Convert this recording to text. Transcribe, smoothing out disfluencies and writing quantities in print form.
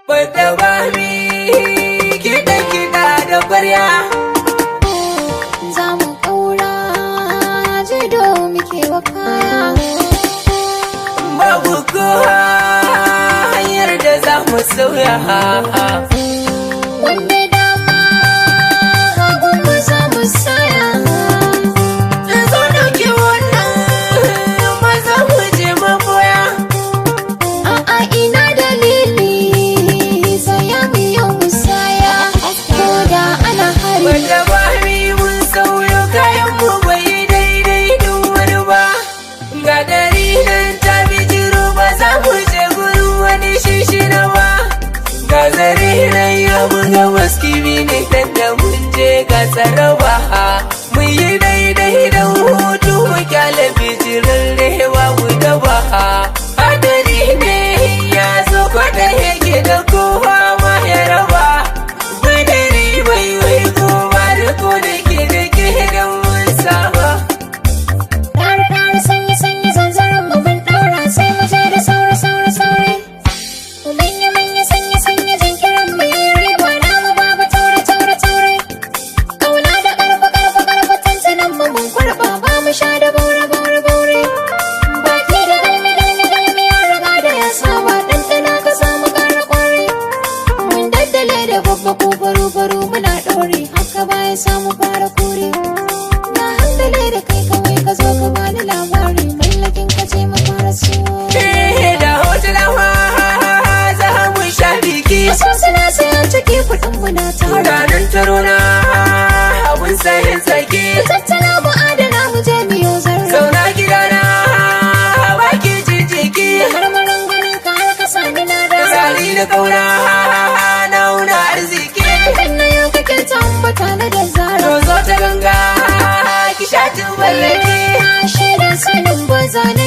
Bada bami kiɗa kiɗa da kwarya. Za mu ƙaura jido muke wa kaya. Babu kowa hanyar da za mu sauya. Wanda dama hagun mu za mu saya. Zo ɗauki wannan, maza mu je maboya. A'a, ina dalili, saya mu yau mu saya. Ko da ana hari. Bada bami mun sauyo kayan mu bai daidai duk wani ba. Ga dari nan ta bijiro, ba za mu je gurin wani shishina ba. Ga zare nan ya buga maskibi ne dan da mun je ga tsaraba. Mu yi daidai da hutu, mu kyale bijirin rewa mu daba. Hadari ne ya zo kwada yake da kowa ma ya raba. Budari bai wai kowa da ko da ke da ke don mun saba. Ɗari ɗari, sanyi sanyi, zanzaron mu mun ɗaura, sai mu je da sauri sauri sauri. Manya manya, sanya sanya, jinkirin mu yi riba namu babu taure taure taure. Kauna da ƙarfi ƙarfi ƙarfi, tantanan mu mun kurɓa, ba mu sha da baure baure baure. Baki da galmi galmi galmi, ya riga da ya saba, ɗanɗana ka samu ƙara ƙwari. Mun daddale da babba ko baro baro muna ɗaure, haka baya samu fara kore. Na handale da kai, kawai ka zo ka bani labari, mallakin ka ce mu fara so. Eh, da hotuna ma za mu sha biki. Wasu suna sayan ciki, kuɗin mu na tara. Ranar taro na abun sayin tsaki. Tattala mu adana, mu je miyo zarra. Zauna gidana baki jijiki. Marmarin ganin ka har ka sani na rara. Tsari da kauna na wuna arziki. Kan na yau kake tambata na da zara. To zo ta ganga ki sha mallaki. Na shaida sanin ba za na